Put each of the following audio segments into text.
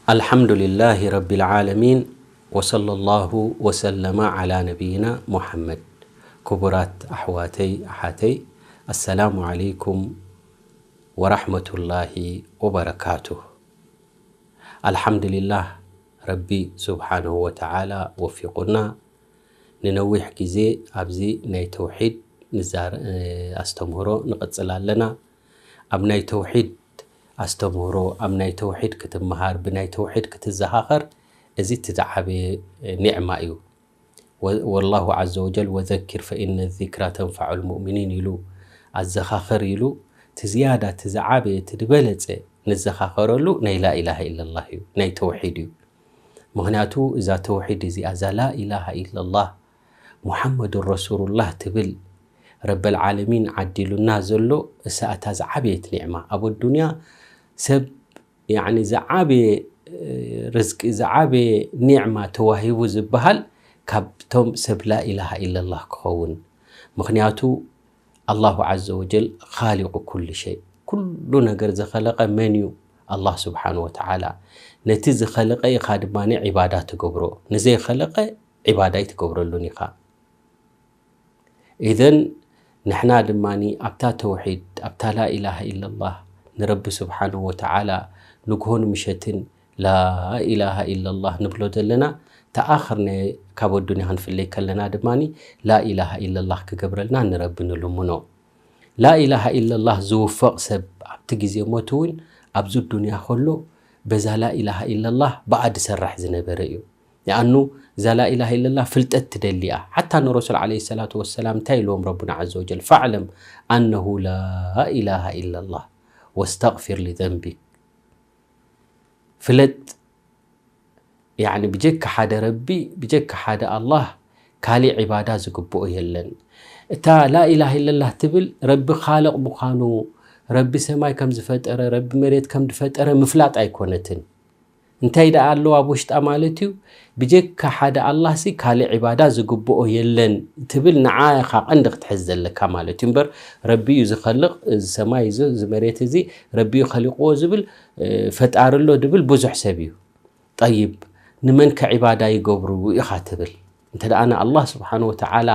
الحمد لله رب العالمين، وصلى الله وسلم على نبينا محمد. ክቡራት ኣሕዋተይ ኣሓተይ፣ ኣሰላሙ ዓለይኩም ወራሕመቱላሂ ወበረካቱህ። ኣልሓምዱሊላህ፣ ረቢ ስብሓንሁ ወተዓላ ወፊቁና። ንነዊሕ ግዜ ኣብዚ ናይ ተውሒድ ንዛረ-፣ ኣስተምህሮ ንቕጽል ኣለና። ኣብ ናይ ተውሒድ ኣስተምህሮ፣ ኣብ ናይ ተውሒድ ክትመሃር፣ ብናይ ተውሒድ ክትዘኻኸር፣ እዚ እቲ ዝዓበየ ኒዕማ እዩ። ወ-፣ ወላሁ ዓዘ ወጀል፣ "ወዘኪር ፈኢነ ዚክራ ተንፈዑል ሙእሚኒን" ኢሉ፣ ኣዘኻኽር ኢሉ፣ እቲ ዝያዳ፣ እቲ ዝዓበየ፣ እቲ ዝበለጸ ንዘኻኸረሉ ናይ ላኢላሃ ኢለላህ እዩ፣ ናይ ተውሒድ እዩ። ምኽንያቱ እዛ ተውሒድ እዚኣ፣ እዛ ላኢላሃ ኢለላህ ሙሓመዱን ረሱሉላህ ትብል፣ ረበል ዓለሚን ዓዲሉና ዘሎ፣ እሳ እታ ዝዓበየት ኒዕማ። ኣብ ኣዱንያ ሰብ፣ ያዕኒ፣ ዝዓበየ፣ እ፣ ርዝቂ፣ ዝዓበየ ኒዕማ ተዋሂቡ ዝበሃል ካብቶም ሰብ ላኢላሃ ኢለላህ ክኸውን። ምኽንያቱ ኣላሁ ዓዘ ወጀል ኻሊቁ ኩሉ ሸይ፣ ኩሉ ነገር ዝኸለቐ መን እዩ? ኣላህ ስብሓን ወተዓላ። ነቲ ዝኸለቐ ኢኻ ድማ ዒባዳ ትገብሮ፣ ንዘይኸለቐ ዒባዳ ኣይትገብረሉን ኢኻ። ኢዘን ንሕና ድማ ኣብታ ተውሒድ፣ ኣብታ ላኢላሃ ኢለላህ፣ ንረቢ ስብሓንሁ ወተዓላ ንግሆን ምሸትን ላኢላሃ ኢለላህ ንብሎ ዘለና፣ ተኣኽርነ ካብ ኣዱንያ ክንፍለይ ከለና ድማ ላኢላሃ ኢለላህ ክገብረልና ንረቢ ንልምኖ። ላኢላሃ ኢለላህ ዝውፈቕ ሰብ ኣብቲ ግዜ ሞት እውን ኣብዚ ዱንያ ከሎ በዛ ላኢላሃ ኢለላህ ብኣ ዝሰርሕ ዝነበረ እዩ። ይኣኑ እዛ ላኢላሃ ኢለላህ ፍልጠት ትደሊ እያ። ሓታ ንረሱል ዓለይሂ ሰላቱ ወሰላም እንታይ ኢልዎም ረቡና ዓዘ ወጀል? "ፈዕለም ኣነሁ ላኢላሃ ኢለላህ ወስተግፊር ሊዘንቢክ።" ፍለጥ፣ ያዕኒ ብጀካ ሓደ ረቢ፣ ብጀካ ሓደ ኣላህ ካሊእ ዒባዳ ዝግብኦ የለን። እታ ላኢላሃ ኢለላህ ትብል ረቢ ኻልቕ ምዃኑ፣ ረቢ ሰማይ ከም ዝፈጠረ፣ ረቢ መሬት ከም ዝፈጠረ ምፍላጥ ኣይኮነትን። እንታይ ደኣ ኣለዋ ኣብ ውሽጣ ማለት እዩ? ብጀካ ሓደ ኣላህሲ ካልእ ዒባዳ ዝግብኦ የለን ትብል፣ ንዓ ኢኻ ቀንዲ ክትሕዝ ዘለካ ማለት እዩ። እምበር ረቢ እዩ ዝኸልቕ፣ እዚ ሰማይ እዚ፣ እዚ መሬት እዚ ረቢ እዩ ኸሊቕዎ ዝብል፣ እ፣ ፈጣሪ ኣሎ ዝብል ብዙሕ ሰብ እዩ። ጠይብ፣ ንመንከ ዒባዳ ይገብሩ ኢኻ ትብል? እንተ ደኣ ንኣላህ ስብሓን ወተዓላ፣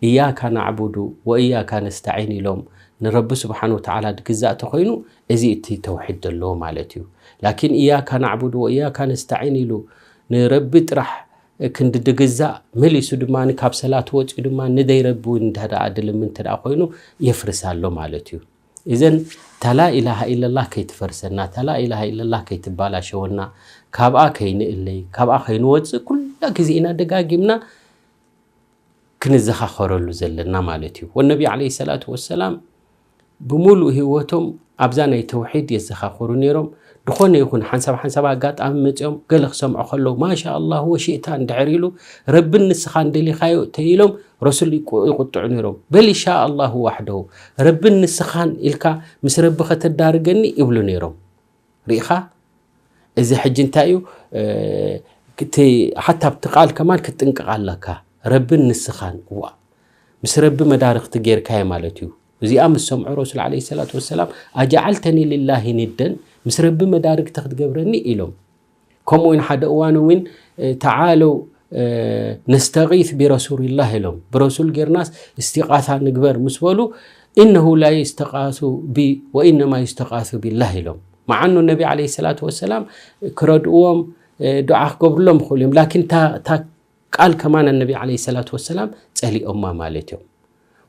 "እያካ ናዕቡዱ ወእያካ ነስተዒን" ኢሎም ንረቢ ስብሓን ወተዓላ ድግዛእ ተኾይኑ፣ እዚ እቲ ተውሒድ ዘለዎ ማለት እዩ። ላኪን "እያካ ናዕቡዱ ወእያካ ነስተዒን" ኢሉ ንረቢ ጥራሕ ክንዲ ድግዛእ፣ መሊሱ ድማ ካብ ሰላት ወፂኡ ድማ ንደይ ረቢ እውን እንተ ደኣ ድልምን እንተ ደኣ ኮይኑ፣ የፍርስ ኣሎ ማለት እዩ። እዘን እታ ላኢላሃ ኢለላህ ከይትፈርሰና፣ እታ ላኢላሃ ኢለላህ ከይትባላሸወና፣ ካብኣ ከይንእለይ፣ ካብኣ ከይንወፅእ ኩላ ግዜ ኢና ደጋጊምና ክንዘኻኸረሉ ዘለና ማለት እዩ። ወነቢ ዓለይሂ ሰላቱ ወሰላም ብምሉእ ህይወቶም ኣብዛ ናይ ተውሒድ የዘኻኽሩ ነይሮም። ዝኾነ ይኹን ሓንሳብ ሓንሳብ ኣጋጣሚ መፂኦም ገለ ክሰምዑ ከለዉ፣ "ማሻ ኣላህ ወሺእታ" እንድሕር ኢሉ፣ "ረብን ንስኻን ደሊኻዮ" ተይሎም ረሱል ይቁ-፣ ይቁጥዑ ነይሮም። "በል ኢንሻ ኣላሁ ዋሕደሁ፣ ረብን ንስኻን ኢልካ ምስ ረቢ ከተዳርገኒ" ይብሉ ነይሮም። ርኢኻ? እዚ ሕጂ እንታይ እዩ? እ፣ ክቲ-፣ ሓታ ኣብቲ ቃል ከማን ክትጥንቀቕ ኣለካ። ረብን ንስኻን፣ እዋ፣ ምስ ረቢ መዳርኽቲ ጌርካዮ ማለት እዩ። እዚኣ ምስ ሰምዑ ረሱል ዓለይሂ ሰላቱ ወሰላም፣ "ኣጀዓልተኒ ሊላሂ ኒደን፣ ምስ ረቢ መዳርግቲ ክትገብረኒ?" ኢሎም። ከምኡ እውን ሓደ እዋን እውን፣ እ፣ "ተዓለው፣ እ፣ ነስተጊስ ቢረሱሊላህ" ኢሎም። "ብረሱል ጌርናስ እስቲቃሳ ንግበር" ምስ በሉ፣ "ኢነሁ ላ ዩስተቃሱ ቢ ወኢነማ ዩስተቃሱ ቢላህ" ኢሎም። መዓኑ ነቢ ዓለይሂ ሰላቱ ወሰላም ክረድእዎም፣ እ፣ ዱዓ ክገብርሎም ይኽእሉ እዮም። ላኪን እታ፣ እታ ቃል ከማን ነቢ ዓለይሂ ሰላቱ ወሰላም ጸሊኦማ ማለት እዮም።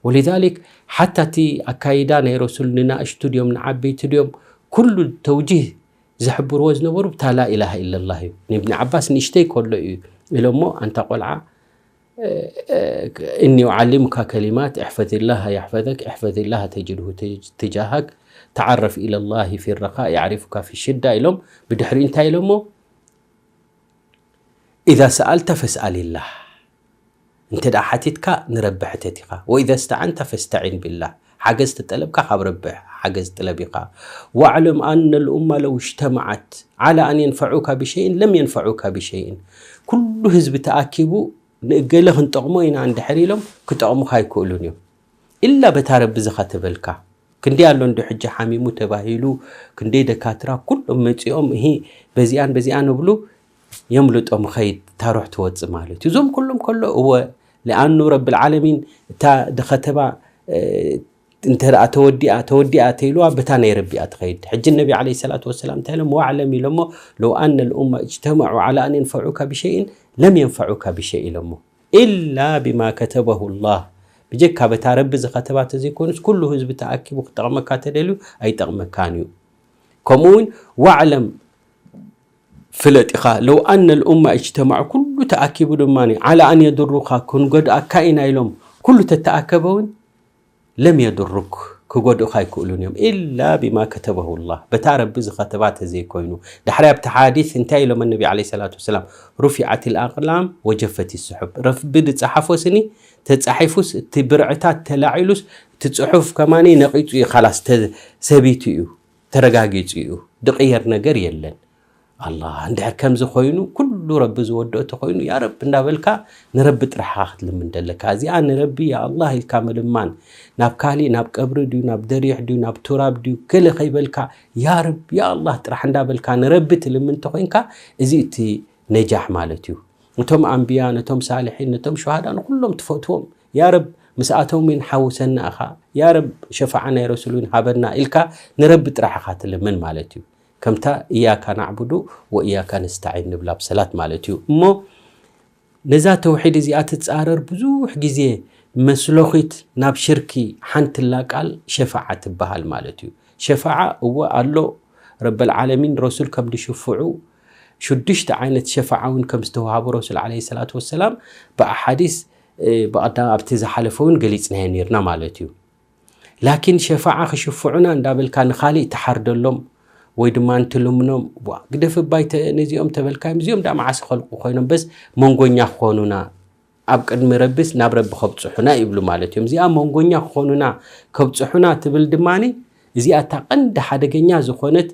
ወሊዛሊክ ሓታ እቲ ኣካይዳ ናይ ረሱል ንናእሽቱ ድዮም ንዓበይቲ ድዮም፣ ኩሉ ተውጂህ ዝሕብርዎ ዝነበሩ ብታ ላኢላሃ ኢለላህ እዩ። ንእብኒ ዓባስ ንእሽተይ ከሎ እዩ ኢሎሞ፣ ኣንታ ቆልዓ፣ እ፣ እ፣ እኒ ኡዓሊሙካ ከሊማት፣ እሕፈዚላህ የሕፈዘክ፣ እሕፈዚላህ ተጅድሁ ትጅ-፣ ትጃሃክ፣ ተዓረፍ ኢለላህ ፊ ረኻ የዕሪፉካ ፊ ሽዳ ኢሎም፣ ብድሕሪኡ እንታይ ኢሎሞ? "ኢዛ ሰኣልተ ፈስኣሊላህ፣ እንተ ደኣ ሓቲትካ ንረቢ ሕተት ኢኻ። ወኢዛ እስተዓንተ ፈስተዒን ቢላህ፣ ሓገዝ ተጠለብካ ካብ ረቢ ሓገዝ ጥለብ ኢኻ። ወዕለም ኣነ ልኡማ ለው እጅተመዓት ዓላ ኣን የንፈዑካ ብሸይን ለም የንፈዑካ ብሸይን፣ ኩሉ ህዝቢ ተኣኪቡ ንእገለ ክንጠቕሞ ኢና እንድሕር ኢሎም ክጠቕሙኻ ኣይክእሉን እዮም። ኢላ በታ ረቢ ዝኸተበልካ፣ ክንደይ ኣሎ እንዶ ሕጂ ሓሚሙ ተባሂሉ፣ ክንደይ ደካትራ ኩሎም መጺኦም፣ እሂ፣ በዚኣን በዚኣን እብሉ፣ የምልጦ ምኸይድ፣ ታሩሕ ትወጽእ ማለት እዩ። እዞም ኩሎም ከሎ፣ እወ፣ ለኣኑ ረብል ዓለሚን እታ ድኸተባ፣ እ፣ እንተ ደኣ ተወዲኣ፣ ተወዲኣ ተይልዋ፣ በታ ናይ ረቢኣ ትኸይድ። ሕጂ ነቢ ዓለይሂ ሰላቱ ወሰላም እንታይ ኢሎም? "ዋዕለም" ኢሎሞ፣ "ለው ኣነ ልኡማ እጅተመዑ ዓላ ኣን የንፈዑካ ብሸይን ለም የንፈዑካ ብሸይ" ኢሎሞ። "ኢላ ቢማ ከተበሁ ላህ"፣ ብጀካ በታ ረቢ ዝኸተባ ተዘይኮኑስ፣ ኩሉ ህዝቢ ተኣኪቡ ክጠቕመካ ተደልዩ ኣይጠቕመካን እዩ። ከምኡ እውን ዋዕለም፣ ፍለጥ ኢኻ፣ ለው ኣነ ልኡማ እጅተማዕ፣ ኩሉ ተኣኪቡ ድማ ዓላ ኣን የድሩኻ፣ ክንጎድኣካ ኢና ኢሎም ኩሉ ተተኣከበ እውን ለም የድሩክ፣ ክጎድኡኻ ኣይክእሉን እዮም። ኢላ ቢማ ከተበሁ ላህ፣ በታ ረቢ ዝኸተባ ተዘይኮይኑ። ዳሕሪ ኣብቲ ሓዲስ እንታይ ኢሎም ነቢ ዓለይሂ ሰላቱ ወሰላም? ሩፊዓት ልኣቅላም ወጀፈት ስሑብ። ረቢ ዝጸሓፎ ስኒ ተጻሒፉስ፣ እቲ ብርዕታት ተላዒሉስ፣ እቲ ጽሑፍ ከማኒ ነቒጹ እዩ፣ ካላስ ተሰቢቱ እዩ፣ ተረጋጊጹ እዩ፣ ድቕየር ነገር የለን። ኣላህ፣ እንድሕር ከምዚ ኮይኑ፣ ኩሉ ረቢ ዝወድኦ ተኾይኑ፣ ያ ረብ እንዳበልካ ንረቢ ጥራሕ ኢኻ ክትልምን ደለካ። እዚኣ ንረቢ ያ ኣላህ ኢልካ ምልማን፣ ናብ ካሊእ፣ ናብ ቀብሪ ድዩ፣ ናብ ደሪሕ ድዩ፣ ናብ ቱራብ ድዩ፣ ገለ ከይበልካ፣ ያ ረብ፣ ያ ኣላህ ጥራሕ እንዳበልካ ንረቢ ትልምን ተኾይንካ፣ እዚ እቲ ነጃሕ ማለት እዩ። ነቶም ኣንብያ፣ ነቶም ሳልሒን፣ ነቶም ሹሃዳ፣ ንኩሎም ትፈትዎም። ያ ረብ፣ ምስኣቶም እውን ሓውሰና ኢኻ። ያ ረብ፣ ሸፋዓ ናይ ረሱል እውን ሃበና ኢልካ ንረቢ ጥራሕ ኢኻ ትልምን ማለት እዩ። ከምታ እያካ ናዕቡዱ ወእያካ ነስተዒን ንብላ ብሰላት ማለት እዩ። እሞ ነዛ ተውሒድ እዚኣ ትጻረር ብዙሕ ግዜ መስሎኺት ናብ ሽርኪ ሓንቲ ላ ቃል ሸፋዓ ትበሃል ማለት እዩ። ሸፋዓ እወ ኣሎ፣ ረበል ዓለሚን ረሱል ከም ዝሽፍዑ፣ ሽዱሽተ ዓይነት ሸፋዓ እውን ከም ዝተዋሃቡ ረሱል ዓለይሂ ሰላቱ ወሰላም ብኣሓዲስ፣ እ፣ ብቐዳም ኣብቲ ዝሓለፈ እውን ገሊጽናዮ ነይርና ማለት እዩ። ላኪን ሸፋዓ ክሽፍዑና እንዳበልካ ንኻሊእ ትሓርደሎም ወይ ድማ እንትልምኖም፣ "ዋ፣ ግደፍ እባይ ተ-፣ ነዚኦም ተበልካዮም፣ እዚኦም ዳ መዓስ ኸልቁ ኮይኖም፣ በስ መንጎኛ ክኾኑና፣ ኣብ ቅድሚ ረቢስ ናብ ረቢ ከብጽሑና" ይብሉ ማለት እዮም። እዚኣ መንጎኛ ክኾኑና፣ ከብጽሑና ትብል ድማኒ፣ እዚኣ እታ ቀንዲ ሓደገኛ ዝኾነት፣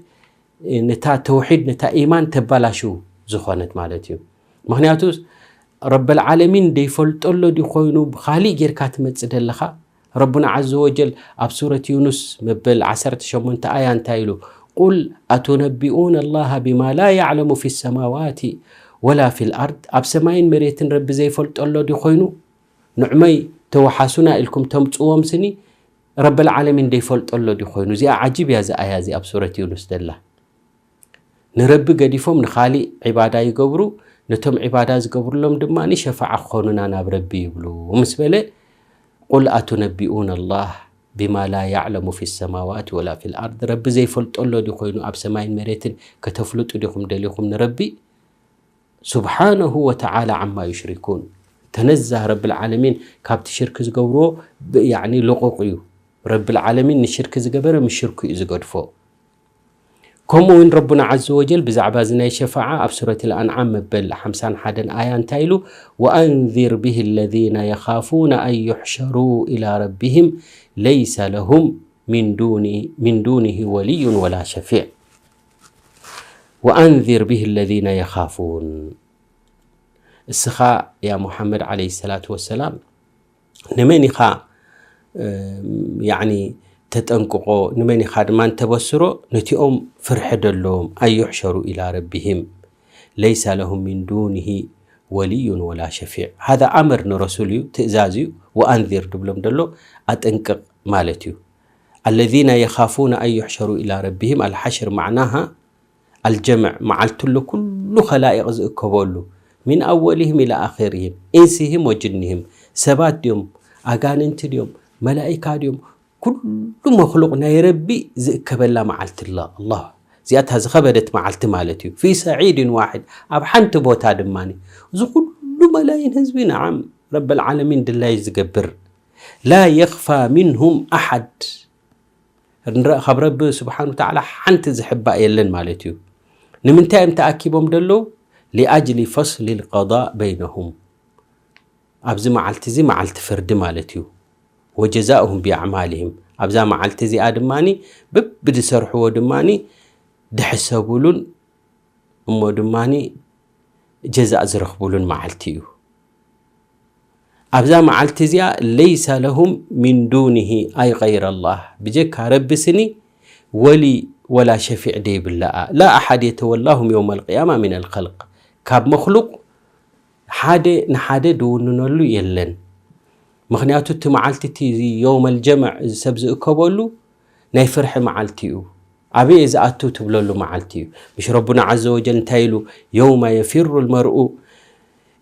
ነታ ተውሒድ፣ ነታ ኢማን ተባላሽው ዝኾነት ማለት እዩ። ምኽንያቱ ረበል ዓለሚን ደይፈልጦ ኣሎ ድዩ ኮይኑ ብኻሊእ ጌርካ ትመጽእ ደለኻ? ረቡና ዓዘ ወጀል ኣብ ሱረት ዩኑስ መበል ዓሰርተ ሸሞንተ ኣያ እንታይ ኢሉ? "ቁል ኣቱነቢኡነ ኣላሃ ቢማ ላ ያዕለሙ ፊ ሰማዋቲ ወላ ፊል ኣርድ"፣ ኣብ ሰማይን መሬትን ረቢ ዘይፈልጦ ኣሎ ድዩ ኮይኑ? ንዕመይ ተወሓሱና ኢልኩም ተምጽዎም ስኒ ረበል ዓለሚን ደይፈልጦ ኣሎ ድዩ ኮይኑ? እዚኣ ዓጂብ እያ፣ እዛ ኣያ እዚ ኣብ ሱረት ዩኑስ ደላ። ንረቢ ገዲፎም ንኻሊእ ዒባዳ ይገብሩ፣ ነቶም ዒባዳ ዝገብሩሎም ድማ ሸፋዓ ክኾኑና ናብ ረቢ ይብሉ ምስ በለ፣ "ቁል ኣቱነቢኡነ ኣላህ ቢማ ላ ያዕለሙ ፊ ሰማዋት ወላ ፊል ኣርድ"፣ ረቢ ዘይፈልጦ ኣሎ ድዩ ኮይኑ ኣብ ሰማይን መሬትን? ከተፍልጡ ዲኹም ደሊኹም ንረቢ? ሱብሓነሁ ወተዓላ ዓማ ዩሽሪኩን። ተነዛህ ረብል ዓለሚን ካብቲ ሽርክ ዝገብርዎ ብ-፣ ያዕኒ ልቑቕ እዩ። ረብል ዓለሚን ንሽርክ ዝገበረ ምስ ሽርኩ እዩ ዝገድፎ። ከምኡ እውን ረቡና ዓዘ ወጀል ብዛዕባ እዚ ናይ ሸፋዓ ኣብ ሱረት ኣልኣንዓም መበል ሓምሳን ሓደን ኣያ እንታይ ኢሉ? "ወኣንዚር ብሂ ለዚነ የኻፉነ ኣን ዩሕሸሩ ኢላ ረቢሂም ለይሰ ለሁም ሚን ዱኒ-፣ ሚን ዱኒሂ ወልዩን ወላ ሸፊዕ። ወኣንዚር ብሂ ለዚነ የኻፉን።" እስኻ ያ ሙሓመድ ዓለይሂ ሰላቱ ወሰላም፣ ንመን ኢኻ፣ እ፣ ያዕኒ ተጠንቅቆ፣ ንመን ኢኻ ድማ ተበስሮ? ነቲኦም ፍርሒ ደለዎም፣ ኣን ዩሕሸሩ ኢላ ረቢሂም ለይሰ ለሁም ሚን ዱኒሂ ወልዩን ወላ ሸፊዕ። ሃዛ ኣምር ንረሱል እዩ፣ ትእዛዝ እዩ። ወኣንዚር ድብሎም ደሎ ኣጥንቅቕ ማለት እዩ። ኣለዚነ የኻፉነ ኣን ዩሕሸሩ ኢላ ረቢሂም፣ ኣልሓሽር ማዕናሃ ኣልጀምዕ፣ መዓልቲ ኣሎ ኩሉ ኸላኢቕ ዝእከበሉ፣ ሚን ኣወሊሂም ኢላ ኣኺሪሂም፣ ኢንሲሂም ወጅኒሂም፣ ሰባት ድዮም፣ ኣጋንንቲ ድዮም፣ መላኢካ ድዮም፣ ኩሉ መኽሉቕ ናይ ረቢ ዝእከበላ መዓልቲ ኣላ። ኣላህ፣ እዚኣታ ዝኸበደት መዓልቲ ማለት እዩ። ፊ ሰዒድን ዋሒድ፣ ኣብ ሓንቲ ቦታ ድማ። እዚ ኩሉ መላይን ህዝቢ፣ ነዓም፣ ረበል ዓለሚን ድላይ ዝገብር። ላ የኽፋ ሚንሁም ኣሓድ። ንረ-፣ ካብ ረቢ ስብሓን ወተዓላ ሓንቲ ዝሕባእ የለን ማለት እዩ። ንምንታይ እዮም ተኣኪቦም ደለዉ? ሊኣጅሊ ፈስሊ ልቀዳእ በይነሁም። ኣብዚ መዓልቲ እዚ መዓልቲ ፍርዲ ማለት እዩ። ወጀዛኡሁም ቢኣዕማሊሂም። ኣብዛ መዓልቲ እዚኣ ድማኒ በብዝሰርሕዎ ድማኒ ድሕሰቡሉን እሞ ድማኒ ጀዛእ ዝረኽቡሉን መዓልቲ እዩ። ኣብዛ መዓልቲ እዚኣ ለይሰ ለሁም ሚን ዱኒሂ ኣይ ገይረ ላህ፣ ብጀካ ረቢ ስኒ ወሊ ወላ ሸፊዕ ደይብላኣ። ላ ኣሓድ የተወላሁም የውመል ቅያማ ሚነል ኸልቅ፣ ካብ መኽሉቕ ሓደ ንሓደ ድውንነሉ የለን። ምኽንያቱ እቲ መዓልቲ እቲ የውመል ጀምዕ ሰብ ዝእከበሉ ናይ ፍርሒ መዓልቲ እዩ። ኣበይ ዝኣቱ ትብለሉ መዓልቲ እዩ። ምሽ ረቡና ዓዘ ወጀል እንታይ ኢሉ? የውመ የፊሩ ልመርኡ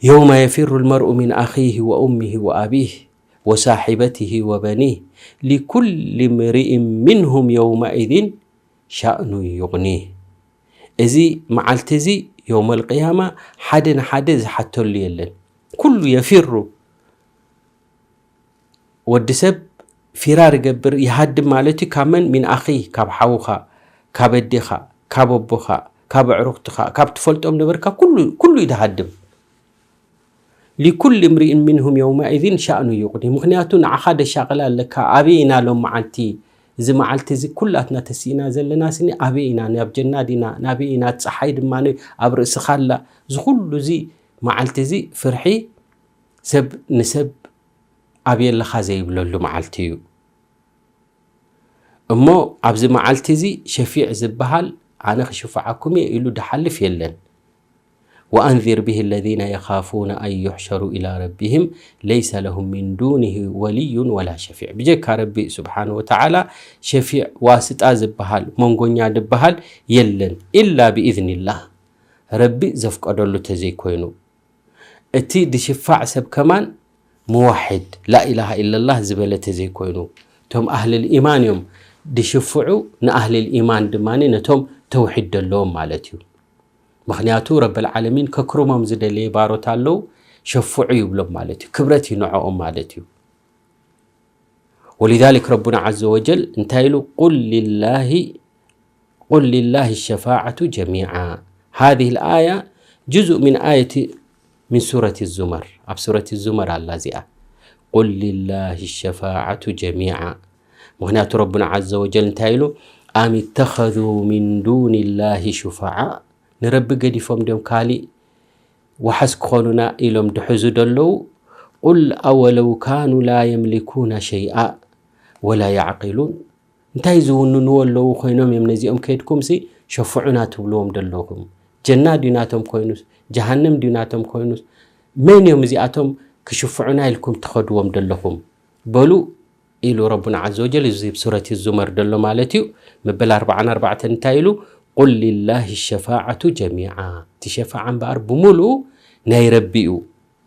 የውመ የፊሩ ልመርኡ ሚን ኣኺህ ወኡሚህ ወኣቢህ ወሳሒበቲህ ወበኒህ ሊኩል ምርኢን ሚንሁም የውመኢዝን ሻእኑ ዩቕኒህ። እዚ መዓልቲ እዚ የውመል ቅያማ ሓደ ንሓደ ዝሓተሉ የለን። ኩሉ የፊሩ። ወዲ ሰብ ፊራር ይገብር፣ ይሃድም ማለት እዩ። ካብ መን? ሚን ኣኺ፣ ካብ ሓውኻ፣ ካብ ኣዴኻ፣ ካብ ኣቦኻ፣ ካብ ኣዕሩኽትኻ፣ ካብ ትፈልጦም ነበርካ ኩሉ፣ ኩሉ እዩ ዝሃድም። ሊኩል እምሪእን ሚንሁም የውመኢዝን ሻእኑ ዩቕኒ። ምኽንያቱ ንዓኻ ደሻቕል ኣለካ። ኣበይ ኢና ሎም መዓልቲ? እዚ መዓልቲ እዚ ኩላትና ተሲእና ዘለና ስኒ ኣበይ ኢና? ናብ ጀና ዲና? ናበይ ኢና? እቲ ፀሓይ ድማ ኣብ ርእስኻ ኣላ። እዚ ኩሉ እዚ መዓልቲ እዚ ፍርሒ ሰብ ንሰብ ኣበይ ኣለኻ ዘይብለሉ መዓልቲ እዩ። እሞ ኣብዚ መዓልቲ እዚ ሸፊዕ ዝበሃል ኣነ ክሽፍዓኩም እየ ኢሉ ድሓልፍ የለን። ወኣንዚር ብሂ ለዚነ የኻፉነ ኣን ዩሕሸሩ ኢላ ረቢሂም ለይሰ ለሁም ሚን ዱኒሂ ወልዩን ወላ ሸፊዕ። ብጀካ ረቢ ስብሓነ ወተዓላ ሸፊዕ ዋስጣ ዝበሃል መንጎኛ ዝበሃል የለን ኢላ ብኢዝኒላህ። ረቢ ዘፍቀደሉ ተዘይኮይኑ። እቲ ድሽፋዕ ሰብ ከማን ሙዋሕድ ላኢላሃ ኢለላህ ዝበለ ተዘይኮይኑ፣ እቶም ኣህልል ኢማን እዮም ድሽፍዑ፣ ንኣህልል ኢማን ድማ ነቶም ተውሒድ ደለዎም ማለት እዩ። ምኽንያቱ ረብል ዓለሚን ከክርሞም ዝደለየ ባሮት ኣለዉ፣ ሸፍዑ ይብሎም ማለት እዩ። ክብረት እዩ ንዕኦም ማለት እዩ። ወሊዛሊክ ረቡና ዓዘ ወጀል እንታይ ኢሉ? ቁል ሊላሂ ቁል ሊላሂ ሸፋዓቱ ጀሚዓ። ሃዚህ ልኣያ ጅዙእ ሚን ኣየቲ ሚን ሱረት ዙመር። ኣብ ሱረት ዙመር ኣላ እዚኣ። ቁል ሊላሂ ሸፋዓቱ ጀሚዓ። ምኽንያቱ ረቡና ዓዘ ወጀል እንታይ ኢሉ? ኣም ኢተኸዙ ሚን ዱኒላሂ ሹፋዓ። ንረቢ ገዲፎም ድዮም ካሊእ ዋሓስ ክኾኑና ኢሎም ድሕዙ ደለዉ? ቁል ኣወለው ካኑ ላ የምሊኩነ ሸይኣ ወላ ያዕቂሉን። እንታይ ዝውንንዎ ኣለዉ ኮይኖም እዮም ነዚኦም ከይድኩም ሲ ሸፍዑና ትብልዎም ደለኹም? ጀና ድዩ ናቶም ኮይኑስ ጀሃነም ድዩ ናቶም ኮይኑስ መን እዮም እዚኣቶም ክሽፍዑና ኢልኩም ትኸድዎም ደለኹም? በሉ ኢሉ ረቡና ዓዘ ወጀል። እዚ ኣብ ሱረት ዙመር ደሎ ማለት እዩ። መበል ኣርብዓን ኣርባዕተን እንታይ ኢሉ? ቁል ሊላሂ ሸፋዓቱ ጀሚዓ። እቲ ሸፋዓ እምበኣር ብምሉኡ ናይ ረቢ እዩ።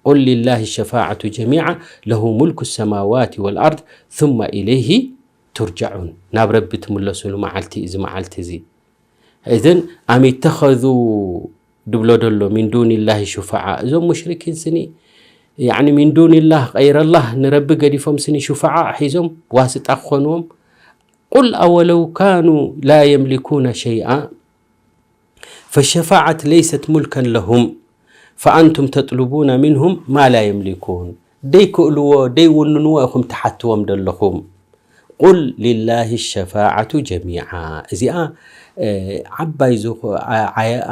ቁል ሊላሂ ሸፋዓቱ ጀሚዓ ለሁ ሙልኩ ሰማዋት ወልኣርድ ثم ኢለይሂ ቱርጃዑን። ናብ ረቢ ትምለሱሉ መዓልቲ እዚ መዓልቲ እዚ። እዘን ኣም ኢተኸዙ ድብሎ ደሎ ሚን ዱኒላሂ ሹፋዓ። እዞም ሙሽሪኪን ስኒ ያዕኒ ሚን ዱኒላህ ቀይረላህ ንረቢ ገዲፎም ስኒ ሹፋዓ ሒዞም ዋስጣ ክኾንዎም። ቁል ኣወለው ካኑ ላ የምሊኩነ ሸይኣ ፈሸፋዓት ለይሰት ሙልከን ለሁም ፈኣንቱም ተጥሉቡነ ሚንሁም ማ ላ የምሊኩን። ደይክእልዎ ደይውንንዎ ኢኹም ትሓትዎም ደለኹም። ቁል ሊላሂ ሸፋዓቱ ጀሚዓ። እዚኣ ዓባይ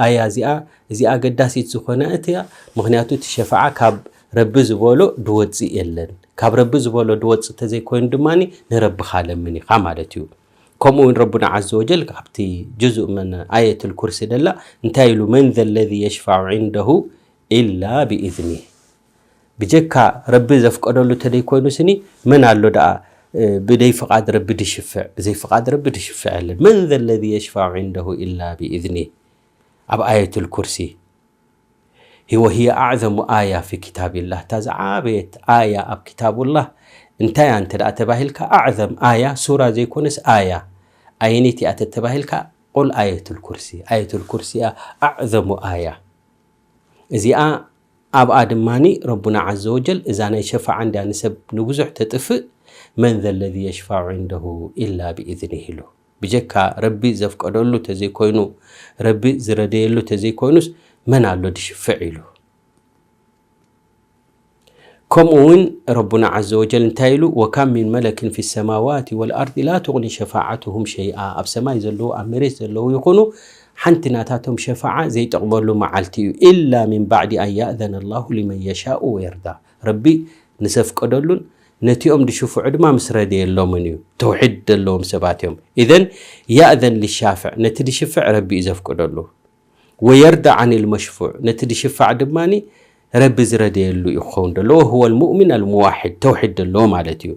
ኣያ እዚኣ እዚኣ ኣገዳሲት ዝኾነ እያ። ምኽንያቱ እቲ ሸፋዓ ካብ ረቢ ዝበሎ ድወፅእ የለን። ካብ ረቢ ዝበሎ ድወፅእ ተዘይኮይኑ ድማ ንረብኻ ለምን ኢኻ ማለት እዩ። ከምኡ እውን ረቡና ዓዘ ወጀል ካብቲ ጅዙእ መን ኣየት ልኩርሲ ደላ እንታይ ኢሉ? መን ዘለዚ የሽፋዑ ዕንደሁ ኢላ ብኢዝኒህ። ብጀካ ረቢ ዘፍቀደሉ ተደይኮይኑ ስኒ መን ኣሎ ደኣ ብደይ ፍቓድ ረቢ ድሽፍዕ? ብዘይ ፍቓድ ረቢ ድሽፍዕ የለን። መን ዘለዚ የሽፋዑ ዕንደሁ ኢላ ብኢዝኒህ። ኣብ ኣየት ልኩርሲ ወህየ ኣዕዘሙ ኣያ ፊ ኪታቢላህ። እታ ዝዓበየት ኣያ ኣብ ኪታቡላህ እንታይ እያ እንተ ደኣ ተባሂልካ፣ ኣዕዘም ኣያ ሱራ ዘይኮነስ ኣያ ኣየነይቲ እያ ተተባሂልካ፣ ቁል ኣየቱል ኩርሲ። ኣየቱል ኩርሲ እያ ኣዕዘሙ ኣያ። እዚኣ ኣብኣ ድማኒ ረቡና ዓዘ ወጀል እዛ ናይ ሸፋዓ እንድያ ንሰብ ንብዙሕ ተጥፍእ። መን ዘለዚ የሽፋዑ ዕንደሁ ኢላ ብኢዝኒህ ኢሉ። ብጀካ ረቢ ዘፍቀደሉ ተዘይኮይኑ፣ ረቢ ዝረደየሉ ተዘይኮይኑስ መን ኣሎ ድሽፍዕ ኢሉ። ከምኡ እውን ረቡና ዓዘ ወጀል እንታይ ኢሉ? ወካም ሚን መለክን ፊ ሰማዋት ወልኣርድ ላ ቱቕኒ ሸፋዓቱሁም ሸይኣ። ኣብ ሰማይ ዘለዉ ኣብ መሬት ዘለዉ ይኹኑ ሓንቲ ናታቶም ሸፋዓ ዘይጠቕመሉ መዓልቲ እዩ። ኢላ ሚን ባዕዲ ኣን ያእዘነ ላሁ ሊመን የሻኡ ወየርዳ። ረቢ ንሰፍቀደሉን ነቲኦም ድሽፍዑ ድማ ምስ ረደየሎምን እዩ። ተውሒድ ዘለዎም ሰባት እዮም። ኢዘን ያእዘን ልሻፍዕ፣ ነቲ ድሽፍዕ ረቢ እዩ ዘፍቅደሉ። ወየርዳ ዓን ልመሽፉዕ፣ ነቲ ድሽፋዕ ድማ ረቢ ዝረደየሉ እዩ ክኸውን ደሎ። ወህወ ልሙእሚን ኣልሙዋሕድ፣ ተውሒድ ዘለዎ ማለት እዩ።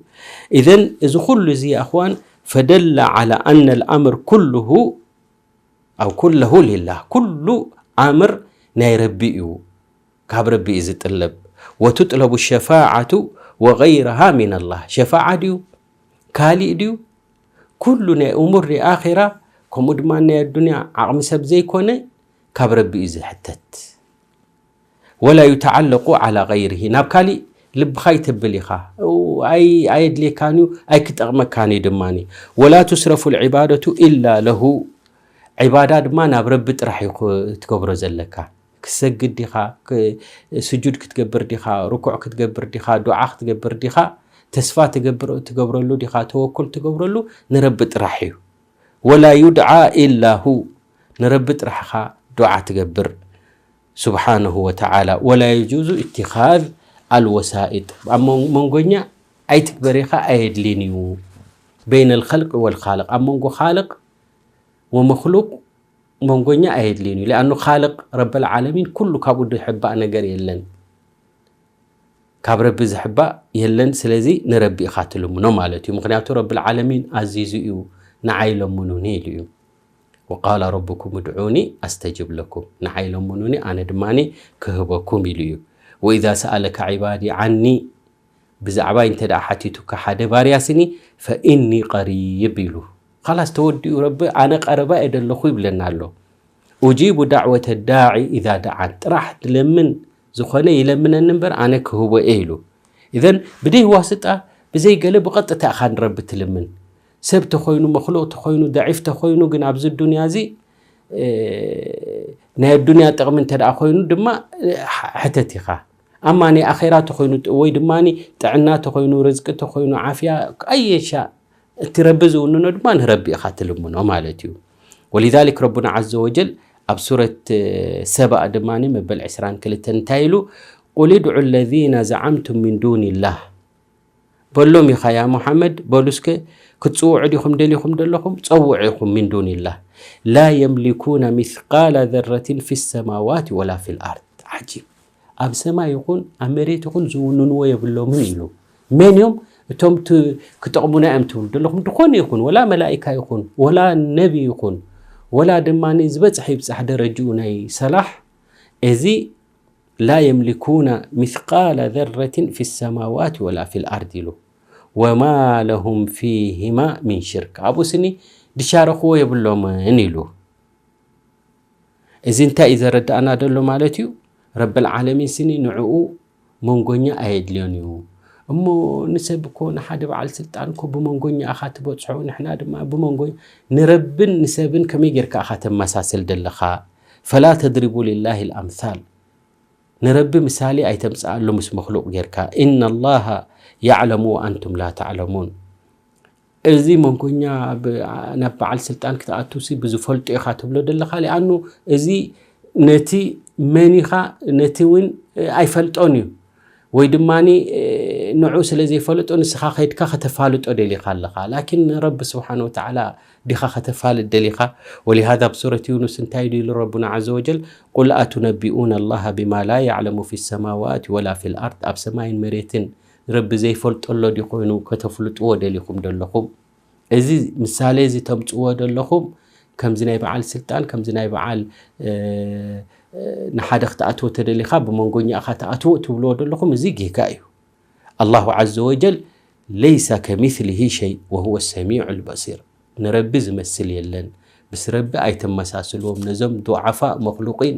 ኢዘን እዚ ኩሉ እዚ ኣኽዋን ፈደለ ዓላ ኣነ ልኣምር ኩልሁ ኣው ኩለሁ ሊላህ፣ ኩሉ ኣምር ናይ ረቢ እዩ፣ ካብ ረቢ እዩ ዝጥለብ። ወትጥለቡ ሸፋዓቱ ወገይረሃ ሚነላህ። ሸፋዓ ድዩ? ካሊእ ድዩ? ኩሉ ናይ እሙር ናይ ኣኼራ፣ ከምኡ ድማ ናይ ኣዱንያ ዓቕሚ ሰብ ዘይኮነ ካብ ረቢ እዩ ዝሕተት። ወላ ዩተዓለቁ ዓላ ገይርሂ፣ ናብ ካሊእ ልብኻ ይተብል ኢኻ። ኣይ ኣየድልየካን እዩ፣ ኣይክጠቕመካን እዩ ድማ። ወላ ቱስረፉ ልዕባደቱ ኢላ ለሁ፣ ዕባዳ ድማ ናብ ረቢ ጥራሕ እዩ ትገብሮ ዘለካ። ክሰግድ ዲኻ፣ ስጁድ ክትገብር ዲኻ፣ ርኩዕ ክትገብር ዲኻ፣ ዱዓ ክትገብር ዲኻ፣ ተስፋ ትገብረሉ ዲኻ፣ ተወኩል ትገብረሉ ንረቢ ጥራሕ እዩ። ወላ ዩድዓ ኢላ ሁ፣ ንረቢ ጥራሕ ኢኻ ዱዓ ትገብር ስብሓነሁ ወተዓላ። ወላ የጁዙ ኢትኻዝ ኣልወሳኢጥ፣ ኣብ መንጎኛ ኣይትግበር ኢኻ፣ ኣየድልን እዩ። በይነ ልኸልቂ ወልኻልቅ፣ ኣብ መንጎ ኻልቅ ወመክሉቅ መንጎኛ ኣየድልን እዩ። ሊኣኑ ኻልቅ ረበል ዓለሚን ኩሉ ካብኡ ዝሕባእ ነገር የለን። ካብ ረቢ ዝሕባእ የለን። ስለዚ ንረቢ ኢኻ ትልምኖ ማለት እዩ። ምኽንያቱ ረብል ዓለሚን ኣዚዙ እዩ፣ ንዓይ ለምኑኒ ኢሉ እዩ። ወቃለ ረብኩም እድዑኒ ኣስተጅብ ለኩም፣ ንዓይ ለምኑኒ ኣነ ድማ ክህበኩም ኢሉ እዩ። ወኢዛ ሰኣለካ ዒባዲ ዓኒ፣ ብዛዕባይ እንተ ደኣ ሓቲቱካ ሓደ ባርያ ስኒ፣ ፈኢኒ ቀሪብ ኢሉ። ኻላስ ተወዲኡ፣ ረቢ ኣነ ቀረባ እየ ደለኹ ይብለና ኣሎ። ኡጂቡ ዳዕወተ ዳዒ ኢዛ ደዓን፣ ጥራሕ ዝለምን ዝኾነ ይለምነኒ እምበር ኣነ ክህቦ እየ ኢሉ። ኢዘን ብደይ ዋስጣ ብዘይ ገለ ብቐጥታ ኢኻ ንረቢ ትልምን። ሰብ ተኾይኑ፣ መክሉቕ ተኾይኑ፣ ደዒፍ ተኾይኑ፣ ግን ኣብዚ ዱንያ እዚ ናይ ኣዱንያ ጥቕሚ እንተ ደኣ ኮይኑ ድማ ሕተት ኢኻ። ኣማ ናይ ኣኼራ ተኾይኑ ወይ ድማ ጥዕና ተኾይኑ፣ ርዝቂ ተኾይኑ፣ ዓፍያ ኣየሻ እቲ ረቢ ዝውንኖ ድማ ንረቢ ኢኻ ትልምኖ ማለት እዩ። ወሊዛሊክ ረቡና ዓዘ ወጀል ኣብ ሱረት ሰባእ ድማ መበል ዕስራን ክልተን እንታይ ኢሉ? ቁል ድዑ ለዚነ ዘዓምቱም ሚን ዱኒላህ፣ በሎም ኢኻ ያ ሙሓመድ፣ በሉ እስከ ክትጽውዑ ዲኹም ደሊኹም ደለኹም? ጸውዑ ኢኹም ሚን ዱኒላህ። ላ የምሊኩነ ሚስቃለ ዘረትን ፊ ሰማዋት ወላ ፊል ኣርድ። ዓጂብ። ኣብ ሰማይ ይኹን ኣብ መሬት ይኹን ዝውንንዎ የብሎምን ኢሉ። መን እዮም እቶም ት-፣ ክጠቕሙና እዮም ትብሉ ዘለኹም? ድኾነ ይኹን፣ ወላ መላኢካ ይኹን፣ ወላ ነቢ ይኹን፣ ወላ ድማ ዝበጽሐ ይብጻሕ ደረጅኡ ናይ ሰላሕ፣ እዚ ላ የምሊኩነ ሚስቃለ ዘረትን ፊ ሰማዋት ወላ ፊል ኣርድ ኢሉ። ወማ ለሁም ፊሂማ ሚን ሽርክ፣ ኣብኡ ስኒ ድሻረኽዎ የብሎምን ኢሉ። እዚ እንታይ እዩ ዘረዳእና ዘሎ ማለት እዩ? ረብል ዓለሚን ስኒ ንዕኡ መንጎኛ ኣየድልዮን እዩ። እሞ ንሰብ እኮ፣ ንሓደ በዓል ስልጣን እኮ ብመንጎኛ ኢኻ ትበጽሖ፣ ንሕና ድማ ብመንጎኛ። ንረብን ንሰብን ከመይ ጌርካ ኢኻ ተመሳስል ደለኻ? ፈላ ተድሪቡ ሊላሂ ልኣምሳል። ንረቢ ምሳሌ ኣይተምጽኣሉ ምስ መክሉቕ ጌርካ። ኢነ ላሃ ያዕለሙ ወኣንቱም ላ ተዕለሙን። እዚ መንጎኛ ብ-፣ ናብ በዓል ስልጣን ክትኣቱ ሲ ብዝፈልጦ ኢኻ ትብሎ ደለኻ። ሊኣኑ እዚ ነቲ መን ኢኻ ነቲ እውን ኣይፈልጦን እዩ። ወይ ድማ ንዑ ስለ ዘይፈለጦ ንስኻ ከይድካ ከተፋልጦ ደሊኻ ኣለኻ። ላኪን ንረቢ ስብሓን ወተዓላ ዲኻ ከተፋልጥ ደሊኻ? ወሊሃዛ ኣብ ሱረት ዩኑስ እንታይ ኢሉ ረቡና ዓዘ ወጀል? ቁል ኣቱነቢኡነ ኣላሃ ቢማ ላ ያዕለሙ ፊ ሰማዋት ወላ ፊል ኣርድ፣ ኣብ ሰማይን መሬትን ረቢ ዘይፈልጦ ኣሎ ድዩ ኮይኑ ከተፍልጥዎ ደሊኹም ደለኹም? እዚ ምሳሌ እዚ ተምጽዎ ደለኹም ከምዚ ናይ በዓል ስልጣን፣ ከምዚ ናይ በዓል፣ እ፣ እ፣ ንሓደ ክትኣትዎ ተደሊኻ ብመንጎኛ ኢኻ ትኣትዎ ትብልዎ ደለኹም፣ እዚ ጌጋ እዩ። ኣላሁ ዓዘ ወጀል ለይሰ ከሚስሊሂ ሸይ ወሁወ ሰሚዑ ልበሲር። ንረቢ ዝመስል የለን። ምስ ረቢ ኣይተመሳስልዎም። ነዞም ዱዓፋእ መክሉቂን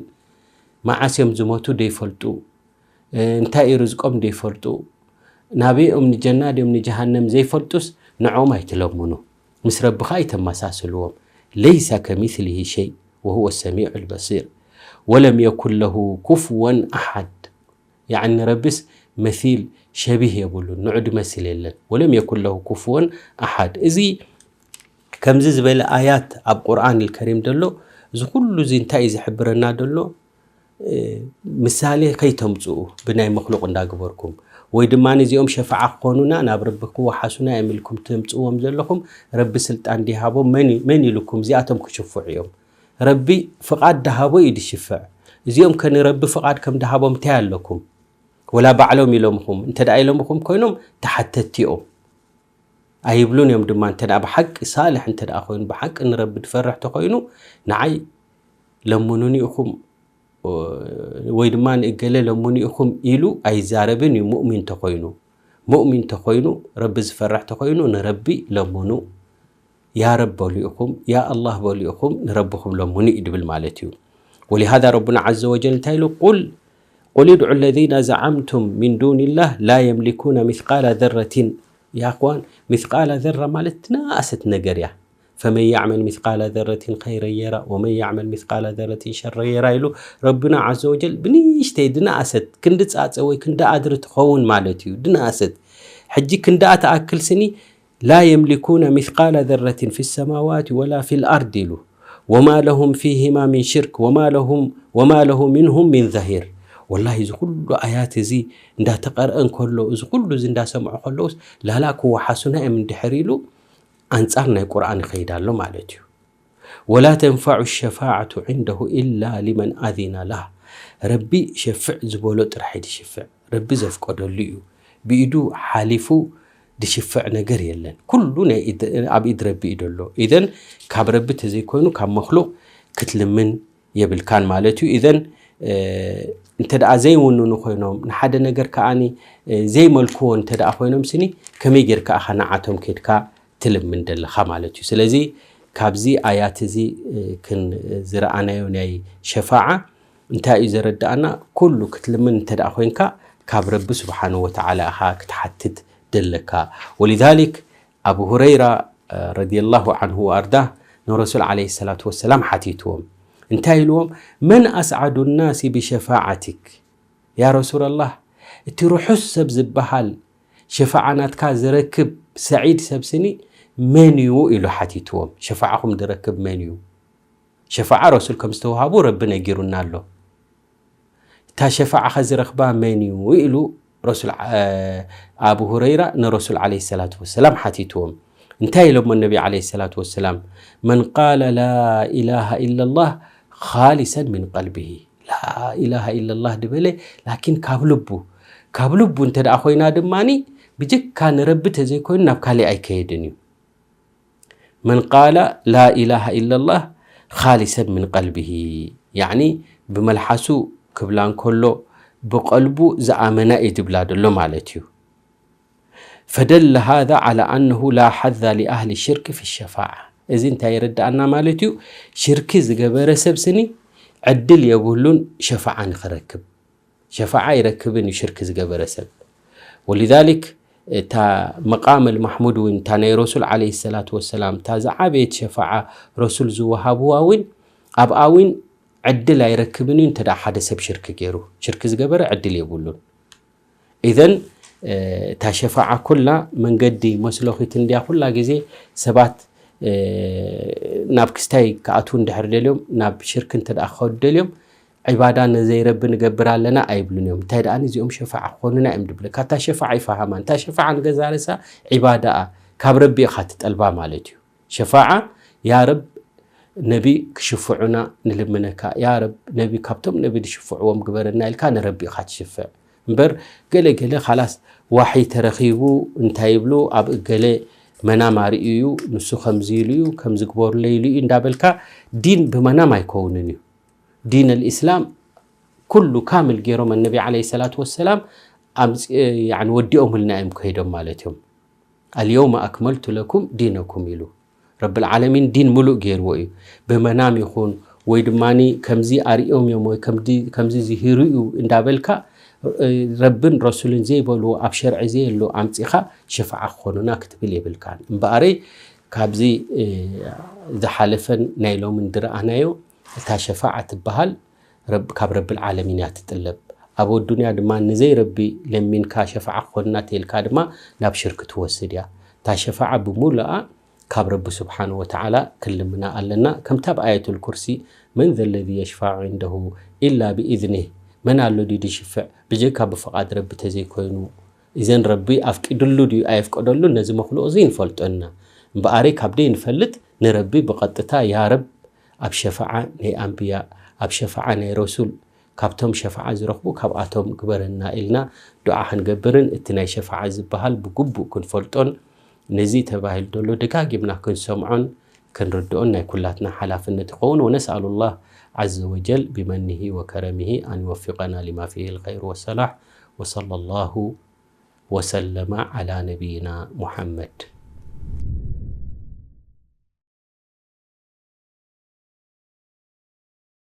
መዓስ እዮም ዝሞቱ ደይፈልጡ፣ እንታይ እዩ ርዝቆም ደይፈልጡ፣ ናበይ እዮም ንጀና ድዮም ንጀሃነም ዘይፈልጡስ ንዕኦም ኣይትለምኑ። ምስ ረቢ ኸኣ ኣይተመሳስልዎም። ለይሰ ከሚስሊሂ ሸይ ወሁወ ሰሚዑ ልበሲር። ወለም የኩን ለሁ ኩፍወን ኣሓድ። ያዕኒ ረቢስ መሲል ሸቢህ የብሉን፣ ንዑ ድመስል የለን። ወለም የኩን ለሁ ኩፍወን ኣሓድ። እዚ ከምዚ ዝበለ ኣያት ኣብ ቁርኣን ልከሪም ደሎ፣ እዚ ኩሉ እዚ እንታይ እዩ ዝሕብረና ደሎ? እ፣ ምሳሌ ከይተምጽኡ ብናይ መክሉቕ እንዳግበርኩም። ወይ ድማ እዚኦም ሸፋዓ ክኾኑና ናብ ረቢ ክወሓሱና እዮም ኢልኩም ተምፅዎም ዘለኹም፣ ረቢ ስልጣን ዲሃቦም መን እዩ- መን ኢሉኩም እዚኣቶም ክሽፍዑ እዮም? ረቢ ፍቓድ ዳሃቦ እዩ ድሽፍዕ። እዚኦም ከ ንረቢ ፍቓድ ከም ዳሃቦም እንታይ ኣለኩም? ወላ ባዕሎም ኢሎምኹም እንተ ደኣ ኢሎምኹም ኮይኖም ተሓተትቲ እዮም። ኣይብሉን እዮም ድማ እንተ ደኣ ብሓቂ ሳልሕ እንተ ደኣ ኮይኑ ብሓቂ ንረቢ ድፈርሕ ተኮይኑ ንዓይ ለምኑኒ ኢኹም ወይ ድማ ንእገለ ለምኑ ኢኹም ኢሉ ኣይዛረብን እዩ። ሙእሚን ተኮይኑ ሙእሚን ተኮይኑ ረቢ ዝፈርሕ ተኮይኑ ንረቢ ለምኑ ያ ረብ በሉ ኢኹም ያ ኣላህ በሉ ኢኹም ንረብኹም ለምኑ እዩ ድብል ማለት እዩ። ولهذا ربنا عز وجل እንታይ ኢሉ قل قل ادعوا الذين زعمتم من دون الله لا يملكون مثقال ذرة يا أخوان مثقال ذرة ማለት ድንኣሰት ነገር እያ فمن يعمل مثقال ذرة خيرا يره ومن يعمل مثقال ذرة شرا يره ኢሉ ረብና عز وجل ብንእሽተይ ድንኣሰት ክንዲ ፃፀ ወይ ክንዲ ኣድሪ ትኸውን ማለት እዩ ድንኣሰት ሕጂ ክንድኣ ትኣክል ስኒ لا يملكون مثقال ذرة في السماوات ولا في الأرض ኢሉ وما لهم فيهما من شرك وما لهم وما له منهم من ظهير والله እዚ ኩሉ ኣያት እዚ እንዳተቐርአ እንከሎ እዚ ኩሉ እዚ እንዳሰምዑ ከለውስ ላላ ክወሓሱና እዮም እንድሕር ኢሉ ኣንጻር ናይ ቁርኣን ይኸይድ ኣሎ ማለት እዩ። ولا تنفع الشفاعة عنده إلا لمن أذن له ረቢ ሸፍዕ ዝበሎ ጥራሕ እዩ ዝሽፍዕ ረቢ ዘፍቀደሉ እዩ ብኢዱ ሓሊፉ ድሽፍዕ ነገር የለን ኩሉ ናይ ኢድ- ኣብ ኢድ ረቢ እዩ ደሎ ኢዘን ካብ ረቢ ተዘይኮይኑ ካብ መክሉቅ ክትልምን የብልካን ማለት እዩ ኢዘን እንተ ደኣ ዘይውንኑ ኮይኖም ንሓደ ነገር ከዓኒ ዘይመልክዎ እንተ ደኣ ኮይኖም ስኒ ከመይ ጌርካ ኢኻ ንዓቶም ኬድካ ትልምን ደለኻ ማለት እዩ ስለዚ ካብዚ ኣያት እዚ ክን ዝረኣናዮ ናይ ሸፋዓ እንታይ እዩ ዘረዳኣና ኩሉ ክትልምን እንተ ደኣ ኮይንካ ካብ ረቢ ስብሓንሁ ወተዓላ ኢኻ ክትሓትት ደለካ ወሊዛሊክ ኣቡ ሁረይራ ረዲየላሁ ዓንሁ ወኣርዳህ ንረሱል ዓለይሂ ሰላቱ ወሰላም ሓቲትዎም እንታይ ኢልዎም መን ኣስዓዱ ናሲ ብሸፋዓቲክ ያ ረሱላላህ እቲ ርሑስ ሰብ ዝበሃል ሸፋዓ ናትካ ዝረክብ ሰዒድ ሰብ ስኒ መን እዩ ኢሉ ሓቲትዎም ሸፋዓኹም ዝረክብ መን እዩ ሸፋዓ ረሱል ከም ዝተውሃቡ ረቢ ነጊሩና ኣሎ እታ ሸፋዓ ከ ዝረክባ መን እዩ ኢሉ ረሱል ኣቡ ሁረይራ ንረሱል ዓለይሂ ሰላቱ ወሰላም ሓቲትዎም እንታይ ኢሎሞ ነቢ ዓለይሂ ሰላቱ ወሰላም መን ቃለ ላ ኢላሃ ኢላላህ ካሊሰን ሚን ቀልቢሂ ላኢላሃ ኢላላህ ድበለ ላኪን ካብ ልቡ ካብ ልቡ እንተ ደኣ ኮይና ድማኒ ብጀካ ንረቢ ተዘይኮይኑ ናብ ካሊእ ኣይከየድን እዩ መን ቃለ ላኢላሃ ኢላላህ ካሊሰን ሚን ቀልቢሂ ያዕኒ ብመልሓሱ ክብላ እንከሎ ብቀልቡ ዝኣመና እዩ ዝብላ ዘሎ ማለት እዩ فدل هذا على أنه لا حظ لأهل الشرك في الشفاعة እዚ እንታይ የረድኣና ማለት እዩ ሽርኪ ዝገበረ ሰብ ስኒ ዕድል የብሉን ሸፋዓ ንክረክብ ሸፋዓ ይረክብን እዩ ሽርኪ ዝገበረ ሰብ ወሊዛሊክ እታ መቃም ልማሕሙድ እውን እታ ናይ ረሱል ዓለይሂ ሰላቱ ወሰላም እታ ዝዓበየት ሸፋዓ ረሱል ዝወሃብዋ እውን ኣብኣ እውን ዕድል ኣይረክብን እዩ እንተ ሓደ ሰብ ሽርኪ ገይሩ ሽርኪ ዝገበረ ዕድል የብሉን ኢዘን እታ ሸፋዓ ኩላ መንገዲ መስሎኺት እንድያ ኩላ ግዜ ሰባት ናብ ክስታይ ክኣትዉ እንድሕር ደልዮም ናብ ሽርክ እንተ ክኸዱ ደልዮም ዒባዳ ነዘይረቢ ንገብር ኣለና ኣይብሉን እዮም እንታይ ደኣ እዚኦም ሸፋዓ ክኾኑና እዮም ድብለካ እታ ሸፋዓ ይፈሃማ እታ ሸፋዓ ንገዛ ርእሳ ዒባዳኣ ካብ ረቢ ኢኻ ትጠልባ ማለት እዩ ሸፋዓ ያ ረብ ነቢ ክሽፍዑና ንልምነካ ያ ረብ ነቢ ካብቶም ነቢ ዝሽፍዕዎም ግበረና ኢልካ ንረቢ ኢኻ ትሽፍዕ እምበር ገለ ገለ ካላስ ዋሒ ተረኺቡ እንታይ ይብሉ ኣብ እገለ መናም ኣርእዩ እዩ ንሱ ከምዚ ኢሉ እዩ ከምዚ ግበሩለይ ኢሉ እዩ እንዳበልካ ዲን ብመናም ኣይከውንን እዩ ዲን ልእስላም ኩሉ ካምል ገይሮም ኣነቢ ዓለ ሰላት ወሰላም ወዲኦምልና እዮም ከይዶም ማለት እዮም ኣልየውመ ኣክመልቱ ለኩም ዲነኩም ኢሉ ረብልዓለሚን ዲን ሙሉእ ገይርዎ እዩ ብመናም ይኹን ወይ ድማ ከምዚ ኣርእዮም እዮም ወይ ከምዚ ዝሂሩ እዩ እንዳበልካ ረብን ረሱልን ዘይበልዎ ኣብ ሸርዒ ዘየሎ ኣምፂኻ ሸፋዓ ክኾኑና ክትብል የብልካን እምበኣረይ ካብዚ ዝሓለፈን ናይ ሎምን ድረኣናዮ እታ ሸፋዓ ትበሃል ካብ ረብል ዓለሚን እያ ትጥለብ ኣብ ኣዱንያ ድማ ንዘይ ረቢ ለሚንካ ሸፋዓ ክኾንና ተልካ ድማ ናብ ሽርክ ትወስድ እያ እታ ሸፋዓ ብሙሉኣ ካብ ረቢ ስብሓን ወተዓላ ክልምና ኣለና ከምታ ብ ኣየቱል ኩርሲ መን ዘለዚ የሽፋዑ ዕንደሁ ኢላ ብኢዝኒህ መን ኣሎ ድዩ ድሽፍዕ ብጀካ ብፍቓድ ረቢ ተዘይኮይኑ እዘን ረቢ ኣፍቂድሉ ድዩ ኣየፍቀደሉን ነዚ መክልኦ እዚ ንፈልጦ ኢና። እምበኣረይ ካብ ደይ ንፈልጥ ንረቢ ብቐጥታ ያ ረብ ኣብ ሸፋዓ ናይ ኣንብያ፣ ኣብ ሸፋዓ ናይ ረሱል፣ ካብቶም ሸፋዓ ዝረኽቡ ካብኣቶም ግበረና ኢልና ዱዓ ክንገብርን እቲ ናይ ሸፋዓ ዝበሃል ብግቡእ ክንፈልጦን ነዚ ተባሂሉ ዘሎ ደጋጊምና ክንሰምዖን ክንርድኦን ናይ ኩላትና ሓላፍነት ይኸውን። ونسأل الله عز وجل بمنه وكرمه أن يوفقنا لما فيه الخير والصلاح. وصلى الله وسلم على نبينا محمد.